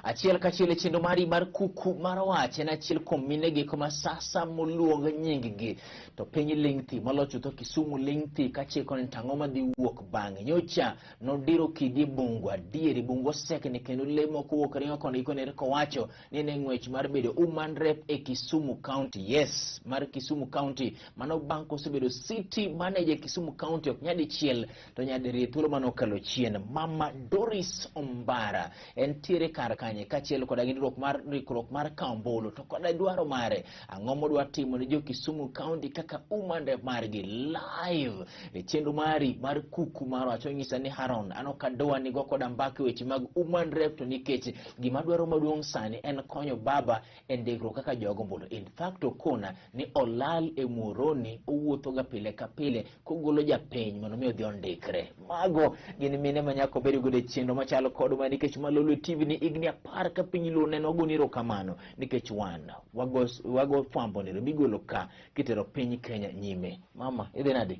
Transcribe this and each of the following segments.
Achiel kachiel e chenro mari mar kuku mar wach en achiel kuom minegi kuma sasa moluong nying-gi to piny ling' thi moloyo chutho Kisumu ling' thi kachiko ni tang'o madhi wuok bang'e. Nyocha nodiro kidi e bungu adieri bungu osekni kendo lee moko wuok ringo koni gi koni kowacho ni en e ng'wech mar bedo woman rep e Kisumu County. Yes, mar Kisumu County. Mano bang' kosebedo city manager e Kisumu County ok nyadichiel to nyadiriyo thuolo mane okalo chien. Mama Doris Ombara entiere kar kanye kaachiel koda gi ndikruok mar ndikruok mar kawo ombulu to koda dwaro mare ang'o modwa timo ne jo Kisumu County kaka woman rep margi live e chenro mari mar kuku mar wach onyisa ni Haron an ok adwa ni go koda mbaka e weche mag woman rep to nikech gima dwaro maduong' sani en konyo baba e ndikruok kaka jogo ombulu. In fact okona ni olal e Muhoroni owuotho ga pile ka pile kogolo japiny mondo mi odhi ondikre. Mago gin mine ma nyaka obed godo e chenro machalo kod ma nikech Malolwe TV ni higni 10 ka piny luo neno wagoni erokamano nikech wan wago, wago fwambo nero migolo ka kitero piny Kenya nyime. Mama, idhi nade?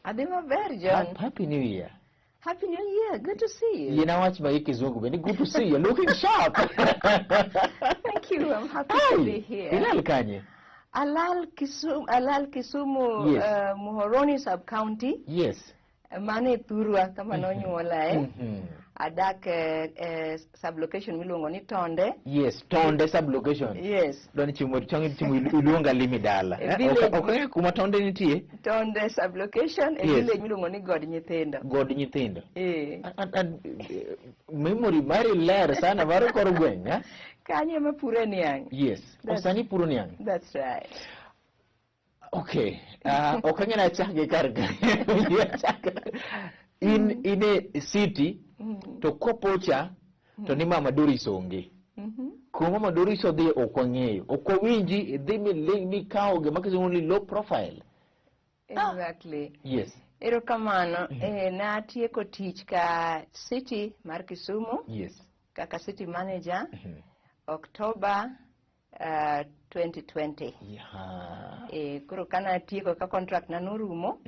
Adhi maber, John. Happy New Year. Happy New Year. Good to see you. Yie wach ma gi kizungu bende good to see you. Looking sharp. Thank you. I'm happy to be here. Ilal kanye? Alal Kisumu, Alal Kisumu, Muhoroni sub-county. Mano e thurwa kama nonyuola e. Adak e sub-location miluongo ni Tonde. Yes, Tonde sub-location. Yes. Dwani chiemo chong chiemo iluonga limi dala. E village. Ok ang'eyo kuma Tonde nitie. Tonde sub-location e village miluongo ni God Nyithindo. God Nyithindo. Eh. Memory mari ler sana mar kor gweng', eh? Kanyo ema pure niang'. Yes. Osani puro niang'. That's right. Okay. Ok ang'e nachak gi kar ka. In e city to kopocha to ni Mama Doris onge. Kuma Mama Doris odhi ok wang'eyo. Ok wawinji idhi miling mikawo gima kiluongo ni low profile. Exactly. Yes. Erokamano. Natieko tich ka city mar Kisumu. Kaka city manager. October 2020. Koro kana atieko ka contract na norumo,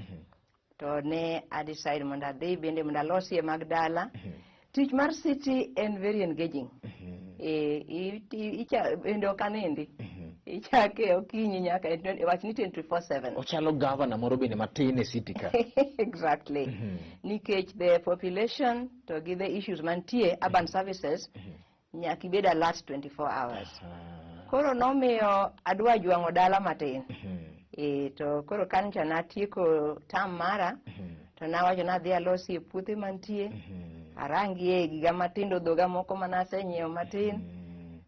to ne a decide mondo adhi bende mondo alosie mag dala. Tich mar city en very engaging. Bende ok anindi. Ichake okinyi nyaka wach ni 24/7. Ochalo governor moro bende matin e city ka. Exactly. Nikech the population to gi the issues mantie urban services nyaka ibed alert 24 hours. Koro nomiyo adwa jwang'o dala matin. To koro kancha natieko term mara, to nawacho nadhi alosie puothe mantie, arangie giga matindo, dhoga moko manasenyiewo matin,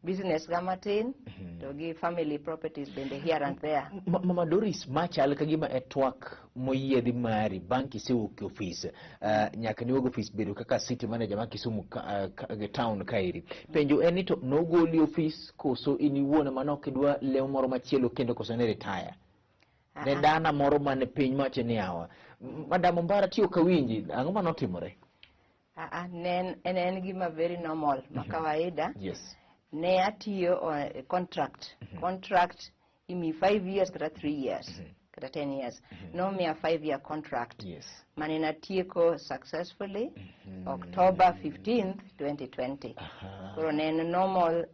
business ga matin, to gi family properties bende here and there. Mama Doris, machal ka gima e twak moyiedhi mari bang' kisewuok e ofis, nyaka niwuog ofis bedo kaka city manager ma Kisumu town kaeri. Penjo en ni to nogoli ofis koso in iwuon ema ne ok idwa lemo moro machielo kendo koso ne retire? Ne dana moro mane piny mawacho ni yawa. Madam Ombara tiyo kawinji, ang'o manotimore? Ne en gima very normal, ma kawaida. Ne atiyo on contract. Contract imi 5 years kata 3 years. Kata 10 years. Nomiya 5 year contract. Mane natieko successfully October 15th, 2020. Koro ne en normal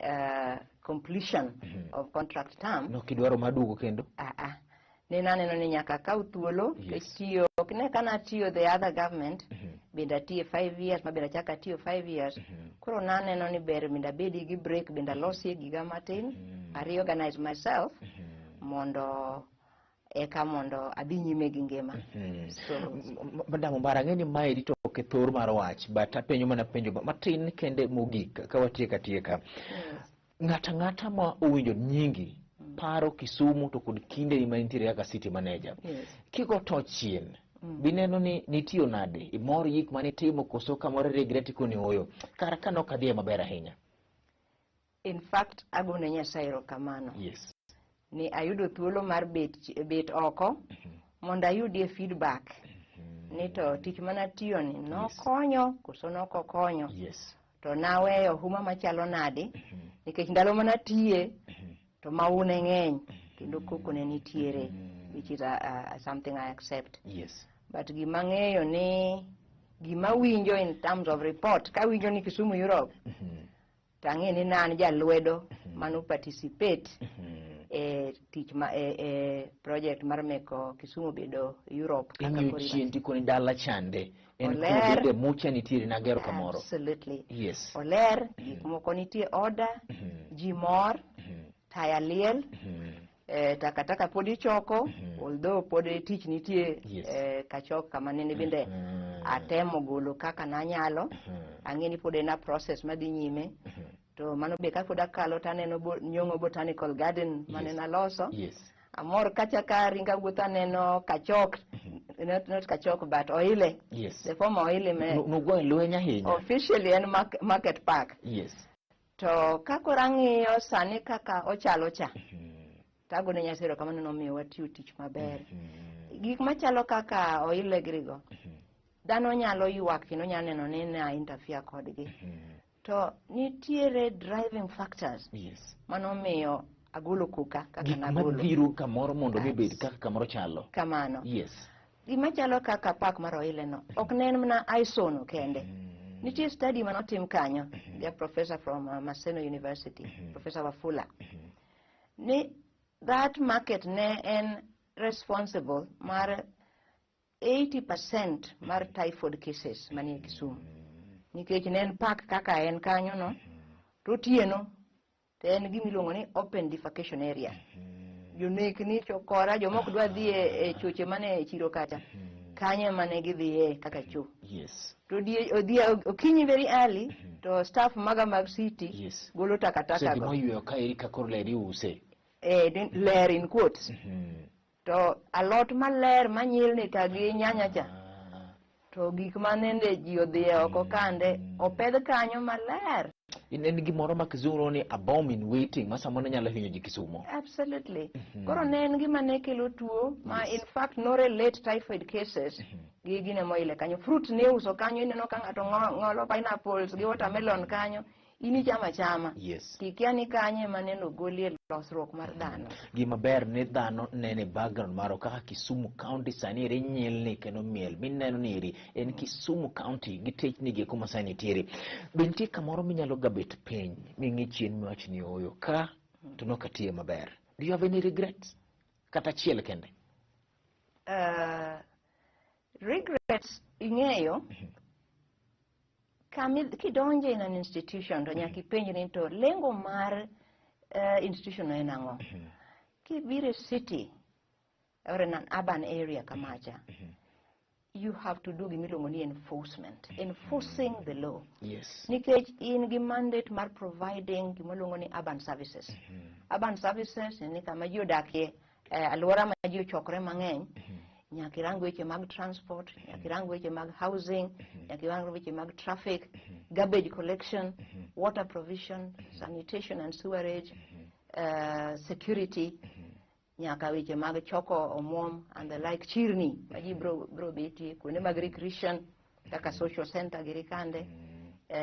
completion of contract term. Nokidwaro maduogo kendo? Ne naneno ni nyaka akaw thuolo, nikech tiyo, ok ne ka natiyo the other government, bende atiyo 5 years, ma bende achako atiyo 5 years. Koro naneno ni ber bende abedi gi break, bende alosie giga matin, I reorganize myself, mondo eka mondo adhi nyime gi ngima. So, Madam Ombara, ang'e ni mae to ok e thor mar wach, but apenjo mana penjo matin kende mogik ka watieko atieka. Ng'ato ang'ata ma owinjo nyingi paro Kisumu to kod kinde ma nitiere kaka city manager. Kigo to chien, bineno ni nitiyo nade? Imor gik mane itimo koso kamoro regret koni ooyo? Kara ka nok adhiye maber ahinya. In fact, agone Nyasaye erokamano. Ni ayudo thuolo mar bet oko mondo ayudie feedback. Ni to tich manatiyo ni nokonyo koso nokokonyo. To naweyo huma machalo nade, nikech ndalo manatiye to maune ng'eny kendo koko ne nitiere, which is something I accept. But gima ng'eyo ni gima winjo in terms of report, ka winjo ni Kisumu Europe, To ang'e ni ne an jalwedo mano participate e tich ma e project mar meko Kisumu bedo Europe kaka Ing'iyo koro chien tikoni dala chande en Oler. kuma mucha nitiere nagero kamoro. Absolutely. Oler, gik moko nitie order, ji mor, taya liel, takataka pod ichoko, although pod tich nitie kachok kama nene bende atemo golo kaka nanyalo. Ang'e ni pod en a process madhi nyime. To mano be kapod akalo to aneno Nyong'o Botanical Garden mane naloso. Amor kacha ka ringa wuotho aneno Kachok, not Kachok but Oile. The former Oile me Nugoyo lweny ahinya. Officially en Market Park. To ka koro ang'iyo sani kaka ochalo cha, to agone Nyasaye erokamano nomiyo watiyo tich maber. Gik machalo kaka Oile girigo, dhano nyalo ywak kendo nyalo neno ni na interfere kodgi. To nitiere driving factors manomiyo agolo koka kaka Gik nagolo. mabiro kamoro mondo mi bed kaka kamoro chalo. Kamano. Gima chalo kaka park mar Oile no, ok ne en mana ISO no kende. Nitie study manotim kanyo, gi a professor from Maseno University, Professor Wafula. Ni that market ne en responsible mar 80% mar typhoid cases manie Kisumu. Nikech ne en park kaka en kanyo no, to otieno to en gima iluongo ni open defecation area. Jonekni, chokora, joma ok dwa dhi e choche mane e chiro kacha, kanyo ema ne gidhiye kaka cho. To okinyi very early, to staff maga mag city golo takataka So go. gima oyweyo ka eri ka koro ler iuse. Ler in quotes. To alot maler manyilni ka gi nyanya cha, to gik manende ji odhiye oko kande, opedh kanyo maler. En gimoro ma kizungu ni a bomb in waiting ma samoro nyalo hinyo ji Kisumo. Absolutely. Koro ne en gima ne kelo tuo ma in fact no relate typhoid cases gi gine moile kanyo. Fruit ne uso kanyo, ineno ka ng'ato ng'olo pineapples gi watermelon kanyo, in ichamo achama. Tikia ni kanyo ema neno golie losruok mar dhano. Gima ber ni dhano nene background maro kaka Kisumu County sani eri nyilni kendo miel mineno ni eri en Kisumu County gi techni gi kuma sani nitiere. Be nitie kamoro minyalo ga bet piny ming'i chien miwach ni ooyo ka to nok atiye maber. Do you have any regrets? Kata achiel kende? Regrets ing'eyo kidonjo in an institution to nyaka ipenjri ni to lengo mar institution no en ang'o? Kibiro e city or in an urban area kamacha, you have to do gima iluongo ni enforcement, enforcing the law. Nikech in gi mandate mar providing gima iluongo ni urban services. Urban services ni kama ji odakie, alwora ma ji ochokore mang'eny, nyaka irang weche mag transport, nyaka irang weche mag housing, nyaka irang weche mag traffic, garbage collection, water provision, sanitation and sewerage, security, nyaka weche mag choko omuom and the like, chirni ma ji bro betie, kuonde mag recreation kaka social center gi rikande,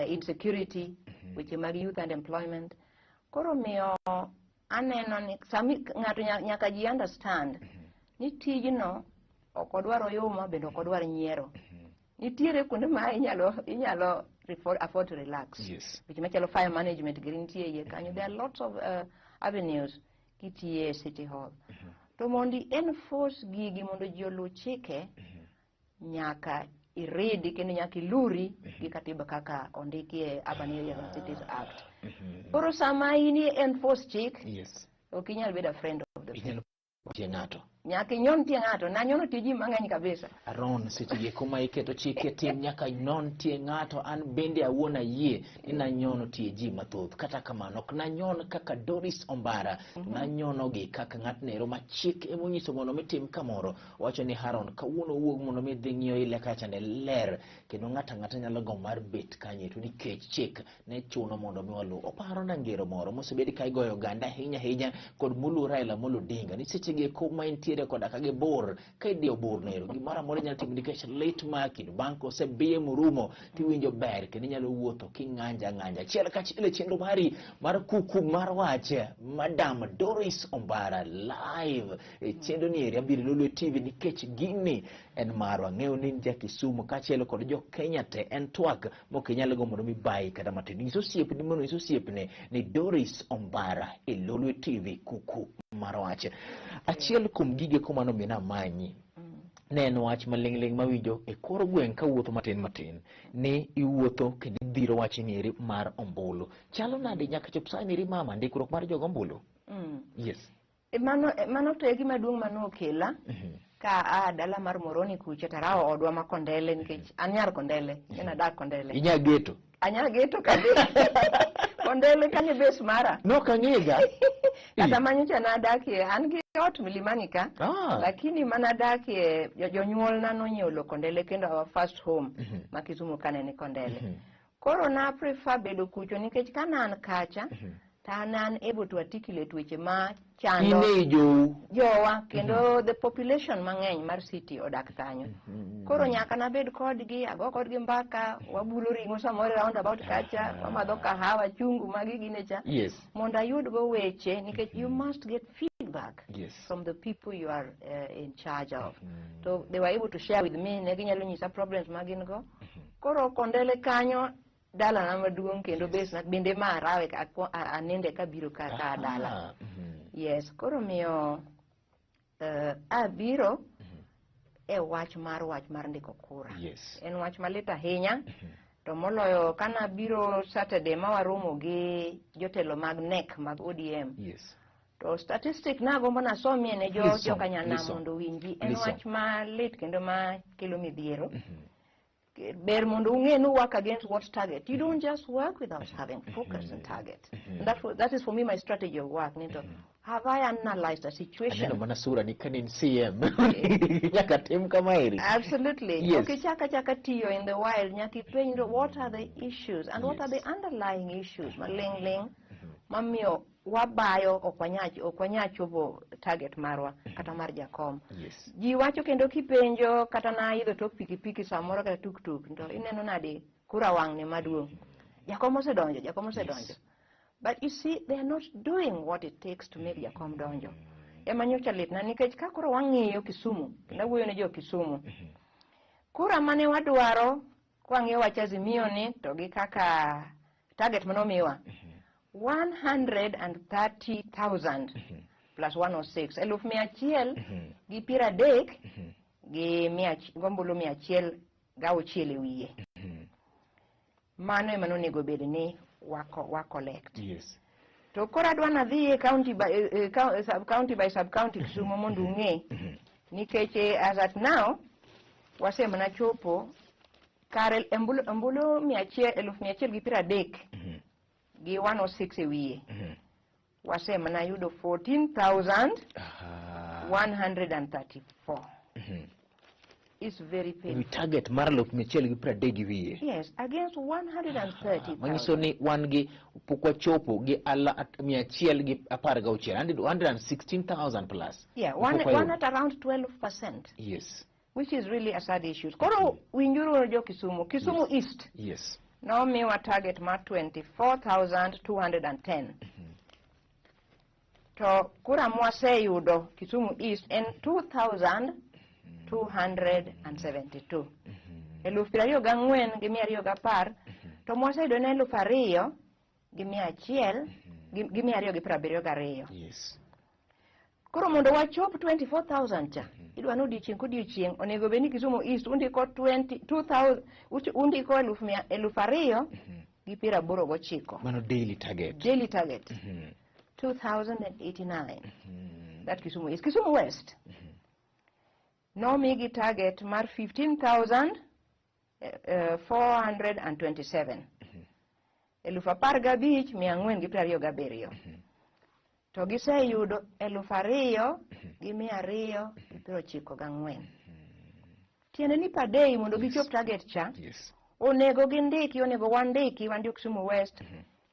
insecurity, weche mag youth and employment. Koro miyo aneno ni sami ng'ato nyaka ji understand ni tijno ok odwar oyuma bende ok odwar nyiero. Nitiere kuonde ma inyalo afford to relax. Weche machalo fire management gi nitie iye kanyo. There are lots of avenues kitiye e City Hall. To mondo i enforce gigi mondo ji oluw chike, nyaka iridi kendo nyaka iluri gi katiba kaka ondiki e Urban Areas and Cities Act. Koro sama in i enforce chik, ok inyal bedo a friend of the Inyalo tie ng'ato. Nyaka inyon tie ng'ato. Nanyono tie ji mang'eny kabisa. Aron, seche gi kuma iketo chike tim nyaka non tie ng'ato. An bende awuon ayie ni nanyono tie ji mathoth. Kata kamano, ok nanyon kaka Doris Ombara. Nanyono gi kaka ng'atno ero ma chik emonyiso mondo mi tim kamoro. Owacho ni Haron, kawuono wuog mondo mi dhi ng'iyo ile kacha ne ler. Kendo ng'ato ang'ata nyalo gombo mar bet kanyo to nikech chik ne chuno mondo mi waluw. Oparo na ngero moro mosebed ka igoyo oganda ahinya ahinya kod moluor Raila Amolo Odinga ni seche gi eko ma entie gintiere koda ka gibur. Ka idiyo bur no ero, gimoro amora inyalo timo nikech lit maki. To bang' kosebiye morumo, tiwinjo ber kendo inyalo wuotho king'anja ng'anja. Achiel kachiel e chenro mari mar kuku mar wach, Madam Doris Ombara live e chenro ni eri abiro Lolwe TV nikech gini en marwa. Ng'eyo ni in ja Kisumu kaachiel kod jo Kenya te, en twak mok inyal go mondo mi bayi kata matin. Nyis osiepni mondo nyis osiepne ni Doris Ombara e Lolwe TV kuku mar wach. Achiel kuom gige komano mina manyi ne en wach maling'ling' mawinjo e kor gweng' kawuotho matin matin ni iwuotho kendo idhiro wach ni eri mar ombulu. Chalo nade nyaka chop sani eri mama ndikruok mar jogo ombulu? Yes. Mano to e gima duong' manokela ka aa dala mar Moroni kucha tarawo odwa ma Kondele nikech an nyar Kondele, en adak Kondele. Inya geto. Anya geto kabisa. Kondele kanyo base mara. Nok ang'ega. Kata manyocha nadakie, an gi ot Milimani ka. Lakini manadakie jonyuolna nonyiewo lo Kondele kendo our first home ma Kisumu kane ni Kondele. Koro na prefer bedo kucho nikech ka an kacha to an an able to articulate weche ma chando In e jou. jowa kendo the population mang'eny mar city odak kanyo. Koro nyaka nabed kodgi, ago kodgi mbaka, wabulo ring'o samoro e roundabout kacha, wamadho kahawa, chungu magi gine cha. Mondo ayudgo weche nikech you must get feedback from the people you are in charge of. So they were able to share with me, ne ginyalo nyisa problems ma gin go. Koro Kondele kanyo dalana maduong' kendo base na bende ma arawe aninde kabiro ka dala. Yes, koro miyo abiro e wach mar ndiko kura. En wach malit ahinya. To moloyo kana biro Saturday ma waromo gi jotelo mag NEC mag ODM. To statistic na agombo nasomie ne jo jokanyanam mondo owinji. En wach malit kendo ma kelo midhiero. Ber mondo ung'e ni work against what target. You don't just work without having focus and target. And that is for me my strategy of work. Nito, have I analyzed the situation? Aneno mana sura ni kanin CM. Nyaka tim kama eri. Absolutely. Okay, chaka chaka tiyo in the wild. Nyaka ipenj what are the issues and what are the underlying issues. Maling ling. Mamiyo wabayo ok wanya chopo target marwa kata mar jakom. Ji wacho kendo kipenjo kata na idho tok pikipiki samoro kata tuktuk to ineno nade kura wang' ni maduong'. Jakom osedonjo, jakom osedonjo. But you see, they are not doing what it takes to make jakom donjo. Ema nyocha litna nikech ka koro wang'iyo Kisumu, kendo awuoyo ne jo Kisumu. Kura mane wadwaro kwang'iyo wach Azimio ni to gi kaka target manomiwa 130,000 plus 106 130,000 gi gombulu 106 e wiye. Mano ema nonego bed ni wa collect. To koro adwa nadhi e county by sub county by sub county Kisumu mondo ung'e nikech as at now wasemana chopo kare ombulu 130,000 gi 106 e wiye. Wasemana yudo 14,134. It's very painful. Target mar 130,000 gi wiye. Yes, against 130,000. Manyiso ni wan gi pok wachopo gi 116, 116,000 plus. Yeah, one at around 12%. Which is really a sad issue. Koro winjuru jo Kisumu, Kisumu East. Nomiwa target mar 24,210. To kura mwaseyudo Kisumu East en 2,272. 24,210. To mwaseyudo en 2,100 gi 272. Koro mondo wachop 24,000 cha, idwa ni odiochieng' kodiochieng' onego bed ni Kisumu East undiko 22,000, undiko 2,089. Mano daily target. Daily target. 2,089. That Kisumu East. Kisumu West. Nomigi target mar 15,427. 15,427. To giseyudo 2,294. Tiende ni per day mondo gichop target cha, onego gindiki, onego wandiki, wan jo Kisumu West,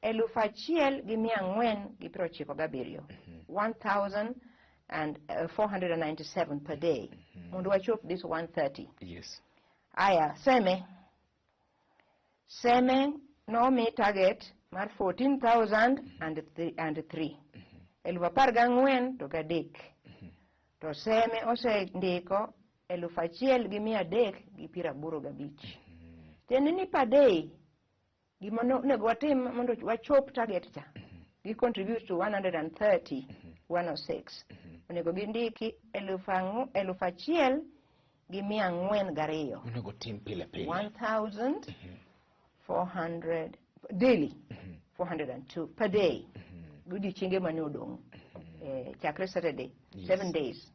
1,497. and 497 per day mondo wachop this 130. Yes. Aya, Seme. Seme nomi target mar 14,003. 14,003. To Seme osendiko 1,385. Tiende ni per day, gima onego watim mondo wachop target cha, gi contribute to 130, 106. Onego gindiki 1,402. Onego tim pile pile. 1,400 daily, 402 per day. Godiochienge mane odong', chakre Saturday, 7 days.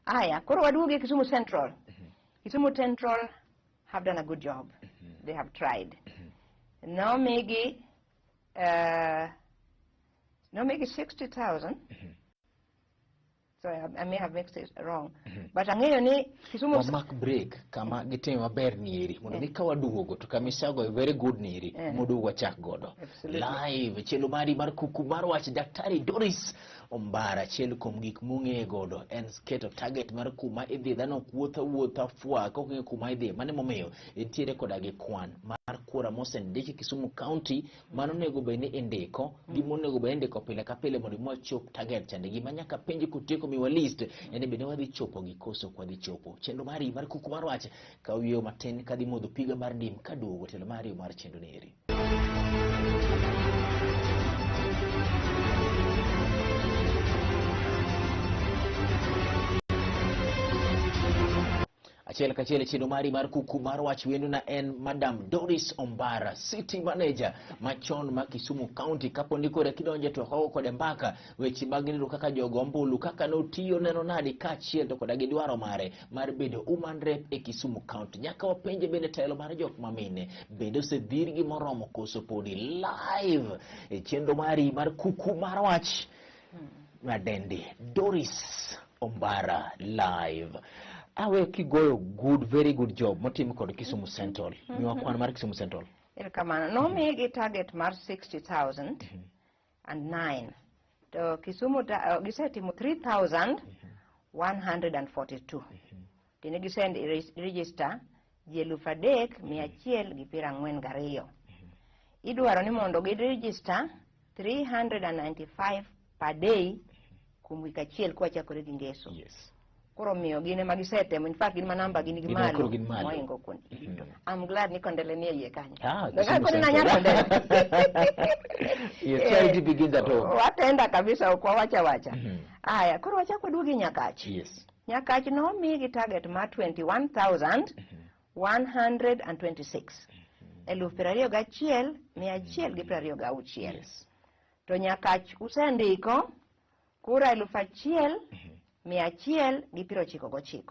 Aya, koro waduogo e Kisumu Central. Kisumu Central have done a good job. They have tried. Nomigi 60,000. Sorry, I may have mixed it wrong. But ang'eyo ni Kisumu Wamak break kama gitime maber nieri mondo mi ka waduogo to kama isago e very good nieri mondo wachak godo. Absolutely. Live chenro mari mar kuku mar wach Daktari Doris Ombara, achiel kuom gik mong'eye godo en keto target mar kuma idhi. Dhano ok wuotho awuotha fwa ka ok ong'eyo kuma idhi. Mano emomiyo entiere koda gi kwan mar kura mosendiki Kisumu County mano onego bed ni indiko gima onego bed ni indiko pile ka pile mondo mi wachop target chande. Gima nyaka penji kotieko miwa list en ni bende wadhi chopo gi koso ok wadhi chopo. Chenro mari mar kuku mar wach kaw yweyo matin kadhi modho piga mar dim kaduogo telo mar ariyo mar chenro ni eri. Achiel kachiel e chenro mari mar kuku mar wach wendo na en Madam Doris Ombara, City Manager machon ma Kisumu County. Kapo ni kore kidonje to wago kode mbaka weche mag neno kaka jogo ombulu kaka notiyo neno nadi kaachiel to koda gi dwaro mare mar bedo woman rep e Kisumu County. Nyaka wapenje bende telo mar jok mamine bende osedhirgi moromo koso podi. Live e chenro mari mar kuku mar wach Madendi Doris Ombara live. Awe kigoyo good, very good job motim kod Kisumu Central. Miwa kwan mar Kisumu Central. Erokamano. Nomigi target mar 60,009. To Kisumu gisetimo 3,142. Tiende gisend register ji 3,142. Idwaro ni mondo gi register 395 per day kuom wik achiel kwachakore gi ngeso. Yes. Koro miyo gin ema gisetemo, in fact gin ma namba gin gi Gin ema malo koro gin malo. mohingo kuonde duto. I'm glad ni Kondele nie iye kanyo. Ah, Donge Kisumu koni Central. nanya Kondele. Yes, charity begins at home. Watenda kabisa ok wawacha wacha. Aya, koro wachak waduogi Nyakach. Yes. Nyakach nomigi target mar 21,126. 21,126. Yes. To Nyakach usendiko kura 1,199.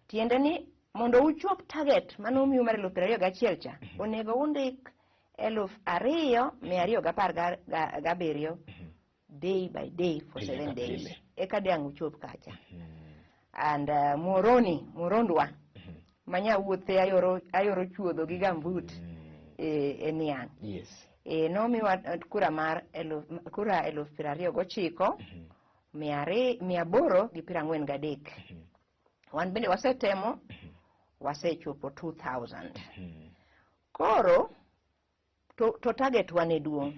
Tiende ni mondo uchop target manomiu mar 21,000 cha, onego undik 2,217 day by day for Pile 7 ka days. pile. Eka dang' uchop kacha. And Muhoroni, Muhorondwa, manya wuothe ayoro chuodho gi gambut e niang'. Yes. Nomiwa kura mar kura eluf piero ariyo gochiko, mia aboro gi piero ang'wen gadek. Wan bende wasetemo, wasechopo 2,000. Koro, to target wa ne duong'.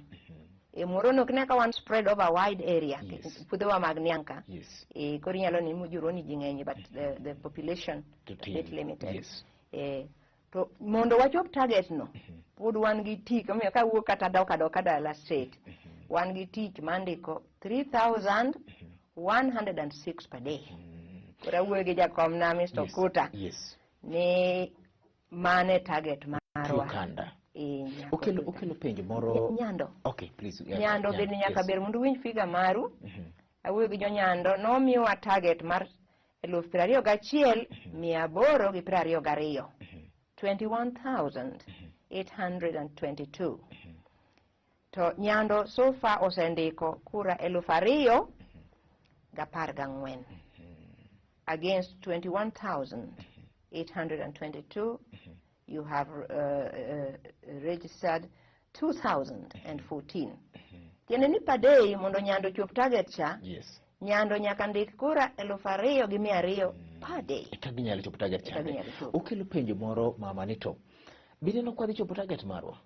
Muhoroni ok ne ka wan spread over wide area. Yes. Puothewa mag niang' ka. Yes. Koro inyalo ni Muhoroni ji ng'eny, but the population To a bit tin. limited. Yes. To mondo wachop target no, pod wan gi tich, omiyo kawuok kata dok adoka dala straight, wan gi tich mandiko 3,106 per day. Koro awuoyo gi jakom na Mr. Yes. Okuta Yes. ni mane target marwa. Ukanda. Nyaka Okelo Okuta. okelo penjo moro. Nyando. Okay, please. Yeah, Nyando yeah, bende nyaka yes. ber mondo uwinj figa maru. Awuoyo gi jonyando, nomiwa target mar 21,822. 21,822. To Nyando so far osendiko kura eluf ariyo gapar gang'wen against 21,822. You have registered 2,014. Tiende ni per day mondo Nyando chop target cha, Yes. Nyando nyaka ndik kura 2,200 per day. Eka ginyalo chopo target Eka chande. ginyalo chopo. Okelo penjo moro, mama, ni to bineno kwa dhi chopo target marwa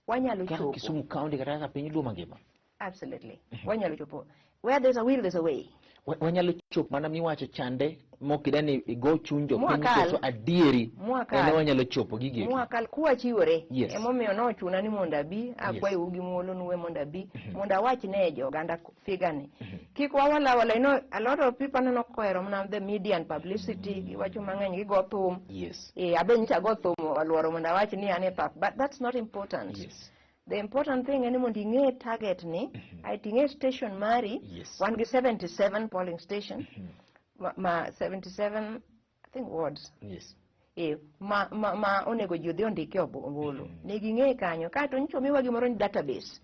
Wanyalo kaka chopo. Kisumu County kata kaka piny Luo mangima? Absolutely. Wanyalo chopo. Where there's a will, there's a way. Wanyalo chopo mana miwacho chande mokida ni igo chuny jopiny Mwakal. koso adieri Mwakal. ene wanyalo chopo gigi eki? Mwakal kuwachiwore. Yes. Emomiyo nochuna ni mondo abi, akwayou gi muolo nuwe mondo abi, mondo awach ne jo oganda figure ni. Kik wawala wala, a lot of people aneno kohero mana the media and publicity, giwacho mang'eny, gigo thum. Abe nyicha go thum oluoro mondo awach ni an e pap, but that's not important. The important thing en ni mondo ing'e target ni, aeto ing'e station mari. Wan gi 77 polling station, ma 77, I think, wards. Ma onego ji odhi ondike ombulu. Ne ging'e kanyo. Kaeto nyocha omiwa gimoro ni database.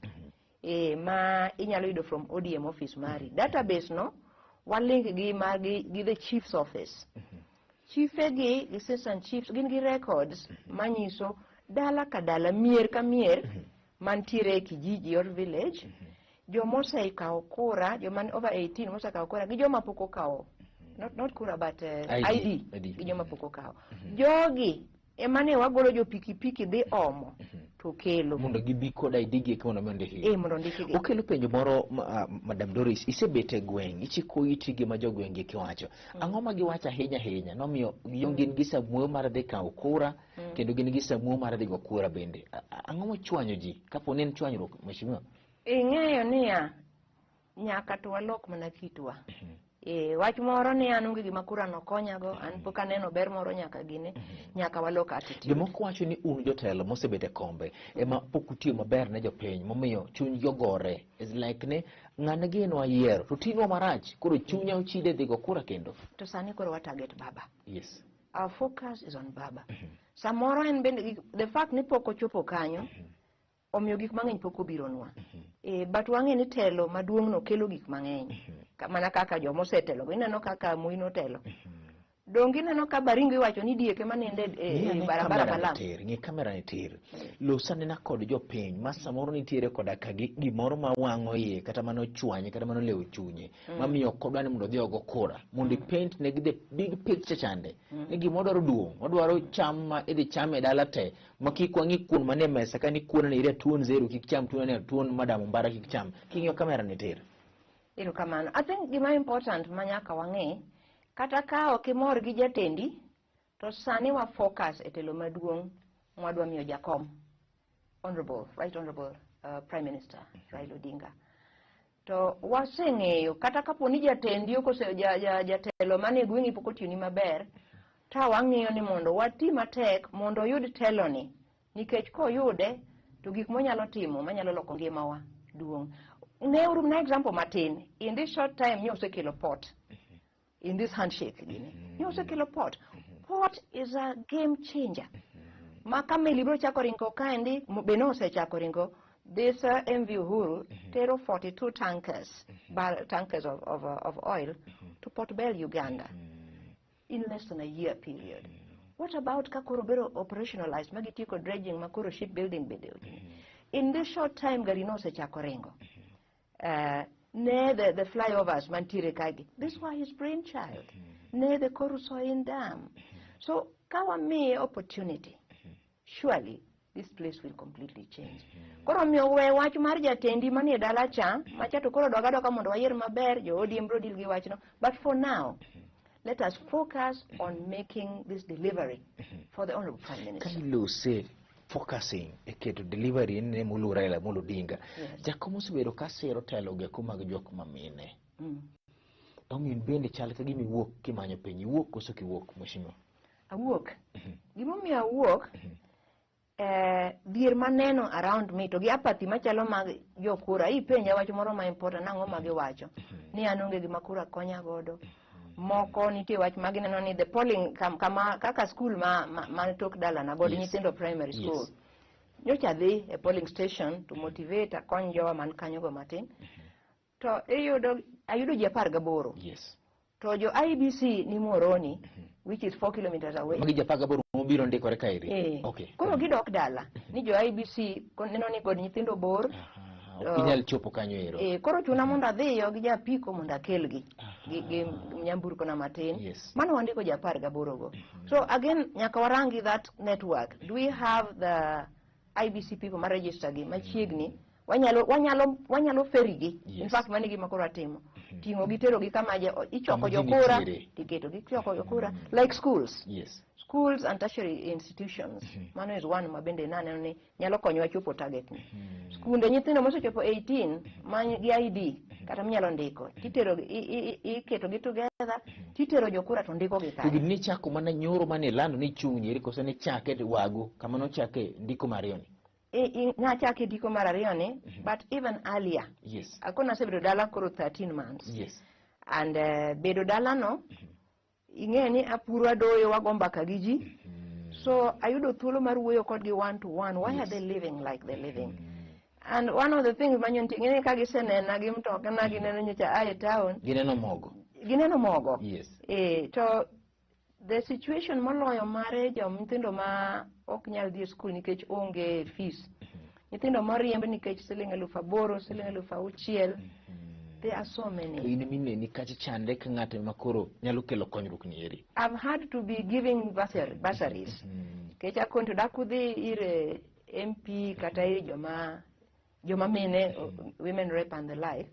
Ma inyalo yudo from ODM office mari. Database no, walink gi gi the chief's office. Chiefe gi, assistant chiefs, gin gi records manyiso dala ka dala, mier ka mier, mantiere e kijiji or village, joma osekawo kura, joma ni over 18 mosekawo kura, gi joma pok okawo, not kura but ID. ID, ID. gi joma pok okawo. Jogi ema ne wagolo jo pikipiki dhi omo to kelo. Mondo gibi kod ID gi eki mondo mi ondikgi. Mondo ondikgi. Okelo penjo moro, Madam Doris, isebet e gweng', ichiko iti gima jogweng' gi eki wacho. Ang'o ma giwacho ahinya ahinya? Nomiyo gin gi samuoyo mar dhi kawo kura, kendo gin gi samuoyo mar dhi go kura bende. Ang'o mochwanyo ji? Kapo ni en chwanyruok, mheshimiwa? Ing'eyo niya, nyaka to walok mana kitwa. Wach moro ni an onge gima kura no konyago, an pok aneno ber moro nyaka gine, nyaka walok attitude. Jomoko wacho ni un jotelo mosebet e kombe ema pok utiyo maber ne jopiny, momiyo chunygi ogore. It's like ni ng'ane gi en wayiero, to tinwa marach, koro chunya ochide dhi go kura kendo. To sani koro wa target baba. Our focus is on baba. Samoro en bende the fact ni pok ochopo kanyo, omiyo gik mang'eny pok obironwa. But wang'e ni telo maduong' no kelo gik mang'eny. Mana kaka joma osetelo, ineno kaka Moi notelo. Donge ineno ka Baringo iwacho ni diek ema nindo Ng'i e ane barabara kamera ni malam? tir, ng'i kamera ni tir. Los anena kod jopiny ma samoro nitiere koda ka gimoro ma wang'o iye, kata mano chwanye, kata mano lewo chunye, mamiyo ok odwa ni mondo odhi ogo kura. Mondo ipaint negi the big picture chande. Ni gima wadwaro duong', wadwaro cham ma idhi cham e dala te, ma kik wang'i kuon manie mesa ka ni kuon ni ire tuon zero kik cham, tuon ni tuon Madam Ombara kik cham. King'iyo kamera ni tir. Erokamano. I think gima important ma nyaka wang'e, kata ka ok imor gi jatendi, to sani wa focus e telo maduong' mwadwa miyo jakom, Honorable, Right Honorable Prime Minister Raila Odinga. To waseng'eyo, kata kapo ni jatendi ok ose, ja, ja, jatelo manie gweng'i pok otiyoni maber, ta wang'iyo ni mondo wati matek mondo oyud teloni, nikech koyude to gik monyalo timo manyalo loko ngimawa duong'. Neuru na example matin, in this short time nyo osekelo port. In this handshake gini, nyo osekelo port. Port is a game changer. Ma ka meli biro chako ringo kaendi, be nosechako ringo, this MV Uhuru tero 42 tankers, tankers of oil to Port Bell, Uganda, in less than a year period. What about ka koro biro operationalized, ma gitieko dredging, ma koro shipbuilding bende otimo? In this short time, gari nosechako ringo. Ne the flyovers mantiere kagi. This was his brainchild. Ne the Koru-Soin Dam. So, ka wamiye opportunity, surely this place will completely change. Koro omiyo we wach mar jatendi manie dala cha, macha to koro dog adoka mondo wayier maber, jo ODM biro deal gi wachno. But for now, let us focus on making this delivery for the Honorable Prime Minister. Ka ilose focusing e keto delivery ne moluor Raila Amolo Odinga. Jakom osebedo ka siro telo go eko mag jok ma mine. Omiyo in bende chal ka gima iwuok kimanyo piny. Iwuok koso kiwuok, mheshimiwa? Awuok. Gimomiyo awuok, dhier maneno around me to gi apathy machalo mag jokura, ipenja wach moro ma important, nang'o ma giwacho? Ni an onge gima kura konya godo. Moko nitie wach ma gineno ni the polling kama kaka school ma tok dalana god nyithindo primary school. Nyocha adhi e polling station to motivate akony jowa man kanyo go matin. To ayudo ji 18. To jo IEBC ni Muhoroni, which is 4 kilometers away. Magi ji 18 mobiro ndikore kaeri. Koro gidok dala ni jo IEBC neno ni god nyithindo bor. Ok inyal chopo kanyo ero. Koro chuna mondo adhiyo gi japiko mondo akelgi gi nyamburko na matin. Mano wandiko ji 18 go. So again, nyaka warangi that network. Do we have the IEBC people ma register gi machiegni? Wanyalo ferry gi. In fact, mano e gima koro atimo. Ting'o gi tero gi kama ichoko Kama ji jokura, nitiere. tiketo gi choko jokura like schools. Schools and tertiary institutions. Mano is one ma bende naneno ni nyalo konyowa chopo target ni. Skunde nyithindo mosechopo 18 ma gi ID kata minyalo ndiko, titero iketo gi together, titero jokura to ndiko gi To kanyo. gini nichako mana nyoro mane ilando ni chung' nyeri koso nichake wagu kama nochake ndiko mar ariyo ni? Nachake ndiko mar ariyo ni, but even earlier. Akona asebedo dala koro 13 months. And bedo dala no, ing'e ni apuro adoyo wago mbaka gi ji. So ayudo thuolo mar wuoyo kodgi one to one. Why are they living like they're living? And one of the things manyo nitie, ing'e ni ka gisenena gi mtoka na gineno nyocha a e town. Gineno mogo. Gineno mogo. To the situation moloyo mare jo nyithindo ma ok nyal dhi e skul nikech onge fees. Nyithindo moriemb nikech siling 8,000, siling 6,000. There are so many. To in mineni kacha chandre ka ng'ato ema koro nyalo kelo konyruok ni eri. I've had to be giving bursaries. Nikech akon to dak udhi ir MP kata ir joma mine, women rep and the like.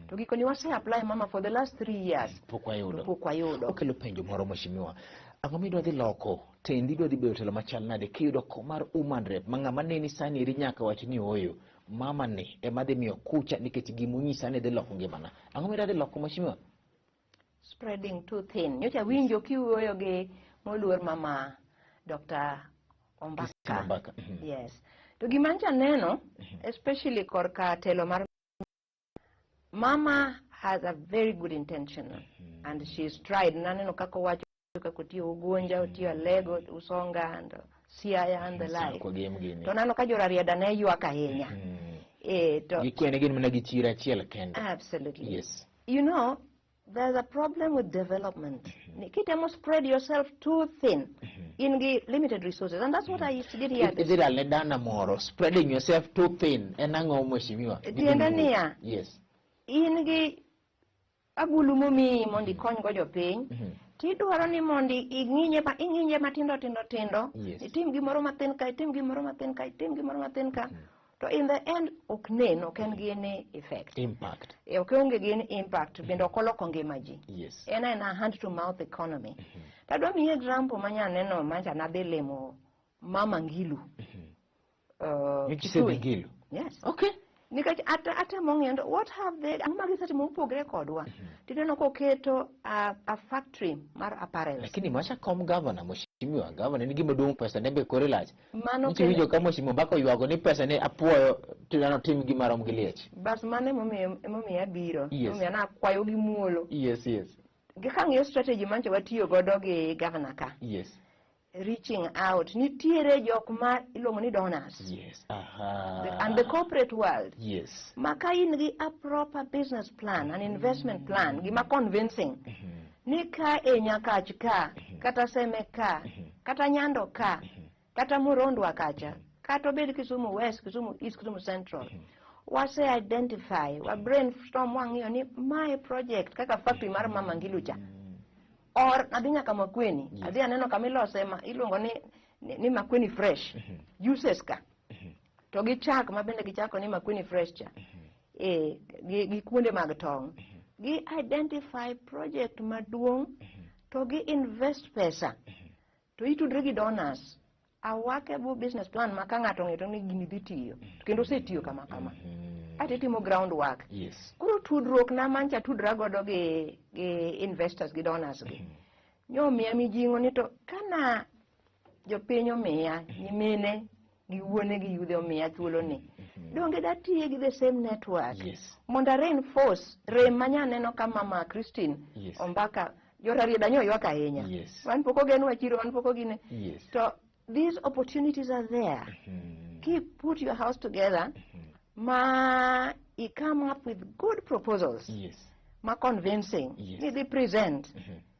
To gikoni wase apply mama for the last 3 years. Pok wayudo. To pok wayudo. Okelo penjo moro mheshimiwa. Ang'o midwa dhi loko? Tendi idwa dhi bedo telo machal nade kiyudo kom mar woman rep ma ng'ama neni sani eri nyaka wach ni ooyo. Mama ni ema dhi miyo kucha nikech gimonyisa ni dhi loko ngimana. Ang'o midwa dhi loko mheshimiwa? Spreading too thin. Nyocha winjo kiwuoyo gi moluor mama Dr. Ombaka. Christine Ombaka. Yes. To gima ncha neno, especially korka telo mar mama has a very good intention and she's tried. Naneno kaka owacho kaka otiyo Ugunja, otiyo Alego, Usonga and Siaya and the like. Kwa gem gini. To nano ka jorarieda ne ywak ahinya. To Gikwene gin mana gi chiro achiel kende. Absolutely. Yes. You know, there's a problem with development. Kitemo spread yourself too thin in the limited resources. And that's what I used to did here. Idhi lal ne dana moro, spreading yourself too thin. En ang'o mheshimiwa? Tiende niya. Yes. In gi agulu momiyi mondo ikony go jopiny. Tidwaro ni mondo ing'inye matindo tindo tindo. Itim gimoro mathin ka, itim gimoro mathin ka, itim gimoro mathin ka. To in the end, ok nen, ok en gi any effect. Impact. Ok onge gi any impact, bende ok oloko ngima ji. En a hand to mouth economy. To adwa miyi example manya neno mancha nadhi limo Mama Ngilu. Nyocha isedhi Kitui. Ngilu? Yes. Okay. Nikech atemo ng'iyo to what have they, ang'o ma gisetimo mopogre kodwa? Tineno koketo a factory mar apparel. Lakini macha kom governor, mheshimiwa, governor ni gima duong' pesa ne be kore lach. Mano Nitie winjo ka mheshimiwa Mbaka oywago ni pesa ne apuoyo to dhano tim gima rom gi liech. Bas mano emomiyo abiro. Yes. Emomiyo nakwayo gi muolo. Yes, yes. Gi kang'iyo strategy mancho watiyo godo gi governor ka. Yes. Reaching out. Nitiere jok ma iluongo ni donors. Yes. Aha. And the corporate world. Yes. Ma ka in gi a proper business plan, an investment plan, gima convincing. Ni ka e Nyakach ka, kata Seme ka, kata Nyando ka, kata Murondwa kacha, kata obed Kisumu West, Kisumu East, Kisumu Central. Wase identify, wa brainstorm wang'iyo ni mae project kaka factory mar Mama Ngilu cha. Or adhi nyaka Makueni, adhi aneno kama ilose ma iluongo ni Makueni Fresh, juices ka. To gi chak ma bende gichako ni Makueni Fresh cha. Gi kuonde mag tong'. Gi identify project maduong' to gi invest pesa. To itudre gi donors. A workable business plan ma ka ng'ato ong'eyo to ni gini dhi tiyo. To kendo osetiyo kama kama. Aeto itimo ground work. Koro tudruok na mancha tudra godo gi investors gi donors gi. Nyomiya mijing'o ni to kana jopiny omiya, nyimine gi wuone gi yudhe omiya thuolo ni. Donge datiye gi the same network. Mondo a reinforce rem manya neno ka Mama Christine Ombaka jorarieda nyo ywak ahinya. Wan pok ogenwa chiro, wan pok ogine. To these opportunities are there. Keep put your house together. Ma I come up with good proposals. Ma convincing. Ni dhi present.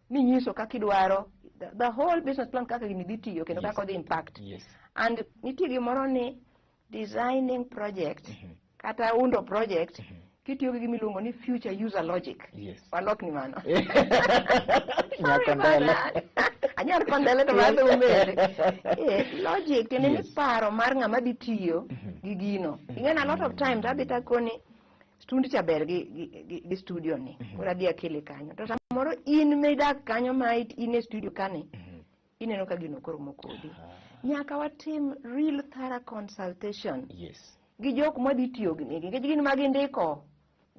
Ni nyiso kaka idwaro. The whole business plan kaka gini dhi tiyo kendo kaka odhi impact. And nitie gimoro ni designing project. Kata undo project kitiyo gi gima iluongo ni future user logic. Walok ni mano. Nyaka ndele. Anyar kondele to madho umere. Logic tiende ni paro mar ng'ama dhi tiyo gi gino. Ing'e a lot of times adhi takoni stund cha ber gi studio ni. Koro adhi akele kanyo. To samoro in midak kanyo ma in e studio kani, ineno ka gino koro mokodi. Nyaka watim real thorough consultation. Gi jok madhi tiyo gi nikech gin ma gindiko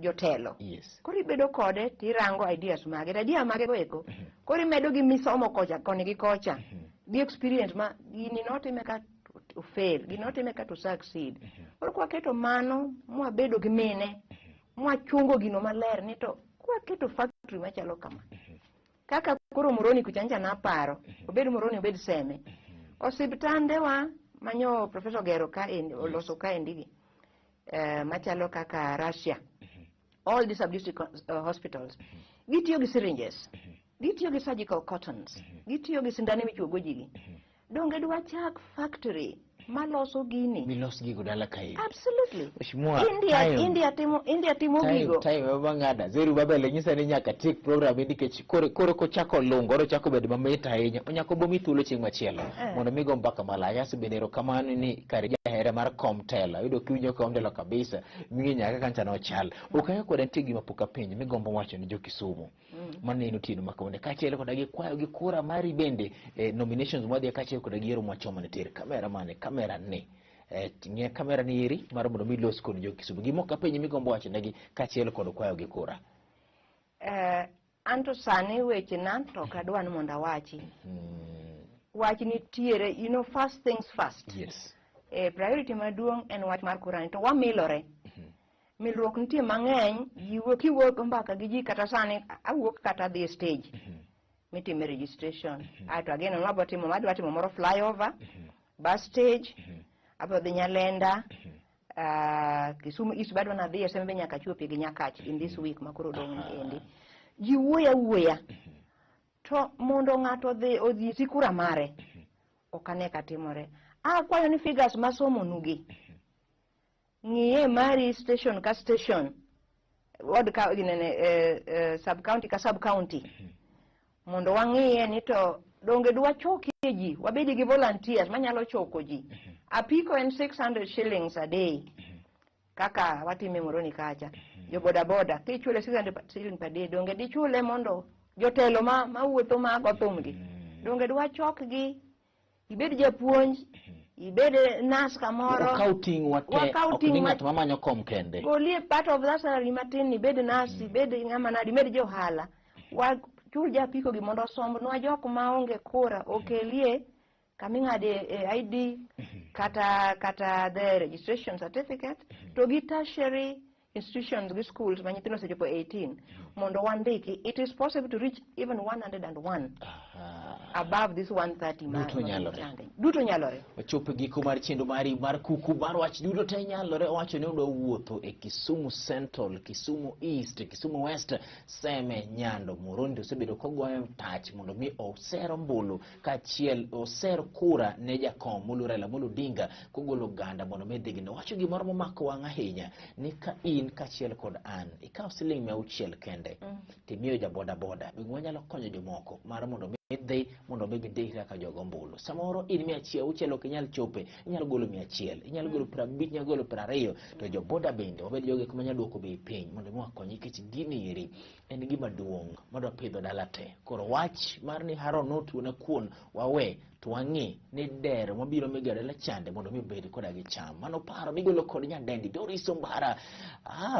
jotelo. Koro ibedo kode tirango ideas mage. To idea mage go eko. Koro imedo gi misomo kocha koni gi kocha. Gi experience ma gini notime ka to fail, gini notime ka to succeed. Koro kwaketo mano mwabedo gi mine, mwachungo gino maler ni to kwaketo factory machalo kama. Kaka koro Moroni kucha ncha naparo, obed Moroni obed Seme. Osiptandewa manyo Professor Gero ka endi, oloso ka endigi, machalo kaka Russia. All these sub-district hospitals. Gitiyo gi syringes, gitiyo gi surgical cottons, gitiyo gi sindane michuogo ji gi. Donge dwachak factory maloso gini? Milos gigo dala kae. Absolutely. Mheshimiwa, India timo gigo. Time ema ng'ada. Zeru Babel nyisa ni nyaka tiek program nikech koro kochako lungo, koro chako bedo mamit ahinya. Onyako bomi thuolo chieng' machielo mondo mi go mbaka malach. Aso bende erokamano ni kare jahera mar kom telo. Ayudo kiwinjo kom telo kabisa. Ming'e nyaka kancha nochal. Ok ang'eyo koda nitie gima pok apenjo migombo wacho ni jo Kisumu. Maneno otieno ma kawuono. Kaachiel koda gi kwayo gi kura mari bende nominations mwadhi kaachiel koda gi yiero mwachomo ne tir. Kamera mane? Kamera ni. Ng'e kamera ni eri mar mondo mi los kod jo Kisumu. Gima ok apenji migombo wacho negi kaachiel kod kwayo gi kura. Anto sani wechena to ok adwa ni mondo awachi. Wach nitiere, you know, first things first. Priority maduong' en wach mar kura ni to wamilore. Milruok nitie mang'eny, ji wuok, kiwuok mbaka gi ji kata sani awuok kata adhi e stage mitime registration. Aeto ageno ni wabiro timo, wadwa timo moro flyover, bus stage, abiro dhi Nyalenda, Kisumu East bado nadhi e Sembe nyaka achopie gi Nyakach in this week ma koro odong' ni endi. Ji wuoyo awuoya. To mondo ng'ato odhi kura mare, ok ane ka timore. Akwayo ni figures masomo nugi. Ng'iye mari station ka station, ward ka ginene, sub county ka sub county. Mondo wang'iye ni to donge dwachokie ji, wabed gi volunteers manyalo choko ji. Apiko en 600 shillings a day. Kaka watime Moroni kacha. Jo boda boda kichule 600 shillings per day, donge dichule mondo jotelo ma wuotho ma go thumgi. Donge dwachokgi, ibed japuonj, ibed nurse kamoro. Wakaw ting' wate, Wakaw ok ni ting' ng'at mamanyo kom kende. Golie part of that salary matin, ibed nurse, ibed ng'ama nadi, ibed johala. Wachul japiko gi mondo osombnwa jok maonge kura, okelie kaming'ade ID kata the registration certificate to gi tertiary institutions gi schools ma nyithindo osechopo 18 mondo wandiki. It is possible to reach even 101 above this 130 ma Duto nyalore. change. Duto nyalore. Wachopo e giko mar chenro mari mar kuku mar wach duto te nyalore. Owacho ni odwa wuotho e Kisumu Central, Kisumu East, Kisumu West, Seme, Nyando, Moroni to osebedo kogoyo tach mondo mi oser ombulu kaachiel oser kura ne jakom moluor Raila Amolo Odinga kogolo oganda mondo mi dhi gine. Owacho gimoro momako wang' ahinya ni ka in kaachiel kod an ikawo siling 600 kende timiyo ja boda boda, be wanyalo konyo jomoko mar mondo mi dhi mondo mi gindikre kaka jogo ombulu. Samoro in 600 ok inyal chope, inyalo golo 100, inyalo golo 50, inyalo golo 20, to jo boda bende wabed jogo eko manyalo duoko bei piny mondo mi wakony nikech gini eri en gima duong' madwa pidho dala te. Koro wach mar ni Haron notuona kuon wawe to wang'i ni dero mabiro migawo dala chande mondo mi obed koda gi cham. Mano paro migolo kod nyadendi Doris Ombara.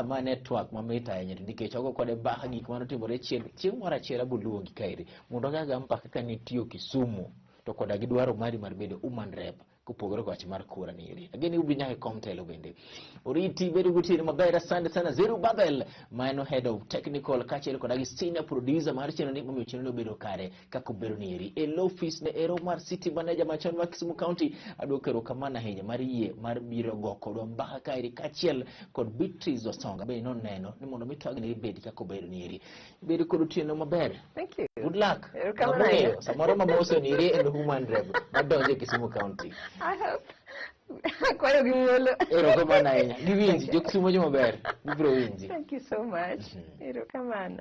Ma ne twak mamit ahinya to nikech ogo kode mbaka gik manotimore chien. Chieng' moro achiel abo luongi kaeri mondo wagaga mbaka ka nitiyo Kisumu to koda gi dwaro mari mar bedo woman rep kopogore kod wach mar kura ni eri. Ageni ubiro nyaka e kom telo bende. Oriti bedo gotieno maber, asante sana Zeru Babel ma en head of technical kaachiel koda gi senior producer mar chenro ni momiyo chenro ni obedo kare kaka obedo ni eri. E office ne ero mar city manager machon mar Kisumu County aduoko erokamano ahinya mar yie mar biro go kodwa mbaka kaeri kaachiel kod Beatrice Osonga bende noneno ni mondo mi twagni bed kaka obedo ni eri. Bedo kod otieno maber. Thank you. Good luck. Erokamano Ng'ama ong'eyo, ahinya. samoro mamoso ni eri en woman rep madonjo e Kisumu County. I hope. Akwayo gi muolo. Erokamano ahinya. Giwinji, jo Kisumo joma ber. Gibiro winji. Thank you so much. Erokamano.